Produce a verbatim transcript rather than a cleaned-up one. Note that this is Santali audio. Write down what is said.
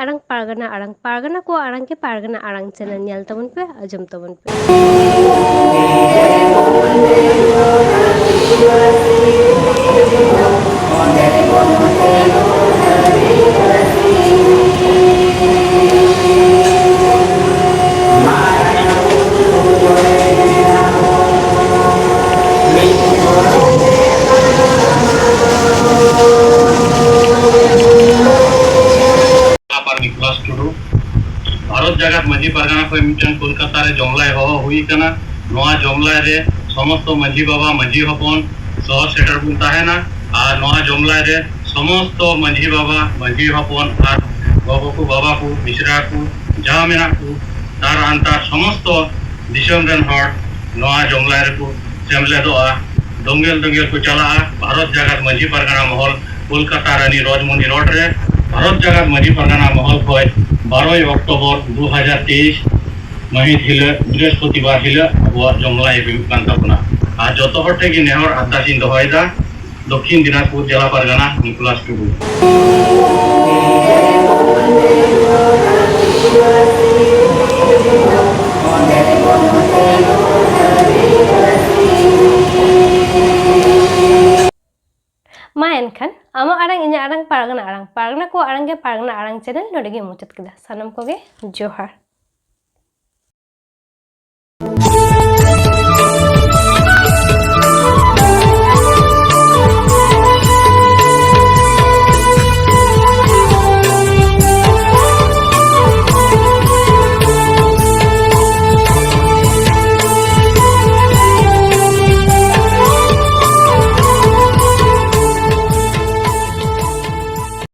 ᱟᱲᱟᱝ, ᱯᱟᱨᱜᱟᱱᱟ ᱟᱲᱟᱝ, ᱯᱟᱨᱜᱟᱱᱟ ᱠᱚᱣᱟᱜ ᱟᱲᱟᱝ ᱜᱮ ᱯᱟᱨᱜᱟᱱᱟ ᱟᱲᱟᱝ ᱪᱮᱱᱮᱞ ᱧᱮᱞ ᱛᱟᱵᱚᱱ ᱯᱮ, ᱟᱸᱡᱚᱢ ᱛᱟᱵᱚᱱ ᱯᱮ᱾ ᱟᱯᱟᱨ ᱱᱤᱠᱳᱞᱟᱥ ᱴᱩᱰᱩ᱾ ᱵᱷᱟᱨᱚᱛ ᱡᱟᱠᱟᱛ ᱢᱟᱹᱡᱷᱤ ᱯᱟᱨᱜᱟᱱᱟ ᱠᱷᱚᱱ ᱢᱤᱫᱴᱟᱝ ᱠᱳᱞᱠᱟᱛᱟ ᱨᱮ ᱡᱚᱢᱞᱟᱭ ᱦᱚᱦᱚ ᱦᱩᱭ ᱟᱠᱟᱱᱟ᱾ ᱱᱚᱣᱟ ᱡᱚᱢᱞᱟᱭ ᱨᱮ ᱥᱚᱢᱚᱥᱛᱚ ᱢᱟᱹᱡᱷᱤ ᱵᱟᱵᱟ, ᱢᱟᱹᱡᱷᱤ ᱦᱚᱯᱚᱱ ᱥᱚᱦᱚᱨ ᱥᱮᱴᱮᱨ ᱵᱚᱱ ᱛᱟᱦᱮᱱᱟ᱾ ᱟᱨ ᱱᱚᱣᱟ ᱡᱚᱢᱞᱟᱭ ᱨᱮ ᱥᱚᱢᱚᱥᱛᱚ ᱢᱟᱹᱡᱷᱤ ᱵᱟᱵᱟ, ᱢᱟᱹᱡᱷᱤ ᱦᱚᱯᱚᱱ ᱟᱨ ᱜᱚᱜᱚ ᱠᱚ, ᱵᱟᱵᱟ ᱠᱚ, ᱢᱤᱥᱨᱟ ᱠᱚ, ᱡᱟᱦᱟᱸ ᱢᱮᱱᱟᱜ ᱠᱚ, ᱛᱟᱨ ᱟᱱᱛᱟᱨ ᱥᱚᱢᱚᱥᱛᱚ ᱫᱤᱥᱚᱢ ᱨᱮᱱ ᱦᱚᱲ ᱱᱚᱣᱟ ᱡᱚᱢᱞᱟᱭ ᱨᱮᱠᱚ ᱥᱮᱢᱞᱮᱫᱚᱜᱼᱟ᱾ ᱫᱚᱸᱜᱮᱞ ᱫᱚᱸᱜᱮᱞ ᱠᱚ ᱪᱟᱞᱟᱜᱼᱟ ᱵᱷᱟᱨᱚᱛ ᱡᱟᱠᱟᱛ ᱢᱟᱹᱡᱷᱤ ᱯᱟᱨᱜᱟᱱᱟ ᱢᱚᱦᱚᱞ, ᱠᱳᱞᱠᱟᱛᱟ ᱨᱟᱱᱤ ᱨᱚᱡᱽᱢᱚᱱᱤ ᱨᱳᱰ ᱨᱮ᱾ ᱵᱷᱟᱨᱚᱛ ᱡᱟᱠᱟᱛ ᱢᱟᱹᱡᱷᱤ ᱯᱟᱨᱜᱟᱱᱟ ᱢᱚᱦᱚᱞ ᱠᱷᱚᱱ ᱵᱟᱨᱚᱭ ᱚᱠᱴᱳᱵᱚᱨ ᱫᱩ ᱦᱟᱡᱟᱨ ᱛᱮᱭᱤᱥ ᱢᱟᱹᱦᱤᱛ ᱦᱤᱞᱳᱜ, ᱵᱨᱤᱦᱚᱥᱯᱚᱛᱤᱵᱟᱨ ᱦᱤᱞᱳᱜ ᱟᱵᱚᱣᱟᱜ ᱡᱚᱢᱞᱟᱭ ᱦᱩᱭᱩᱜ ᱠᱟᱱ ᱛᱟᱵᱚᱱᱟ᱾ ᱟᱨ ᱡᱚᱛᱚ ᱦᱚᱲ ᱴᱷᱮᱱ ᱜᱮ ᱱᱮᱦᱚᱨ ᱟᱨᱫᱟᱥ ᱤᱧ ᱫᱚᱦᱚᱭᱮᱫᱟ, ᱫᱚᱠᱠᱷᱤᱱ ᱫᱤᱱᱟᱡᱽᱯᱩᱨ ᱡᱮᱞᱟ ᱯᱟᱨᱜᱟᱱᱟ ᱱᱤᱠᱳᱞᱟᱥ ᱴᱩᱰᱩ᱾ ᱢᱟ ᱮᱱᱠᱷᱟᱱ, ᱟᱢᱟᱜ ᱟᱲᱟᱝ, ᱤᱧᱟᱹᱜ ᱟᱲᱟᱝ, ᱯᱟᱨᱜᱟᱱᱟ ᱟᱲᱟᱝ, ᱯᱟᱨᱜᱟᱱᱟ ᱠᱚᱣᱟᱜ ᱟᱲᱟᱝ ᱜᱮ ᱯᱟᱨᱜᱟᱱᱟ ᱟᱲᱟᱝ ᱪᱮᱱᱮᱞ ᱱᱚᱰᱮ ᱜᱮ ᱢᱩᱪᱟᱹᱫ ᱠᱮᱫᱟ᱾ ᱥᱟᱱᱟᱢ ᱠᱚᱜᱮ ᱡᱚᱦᱟᱨ᱾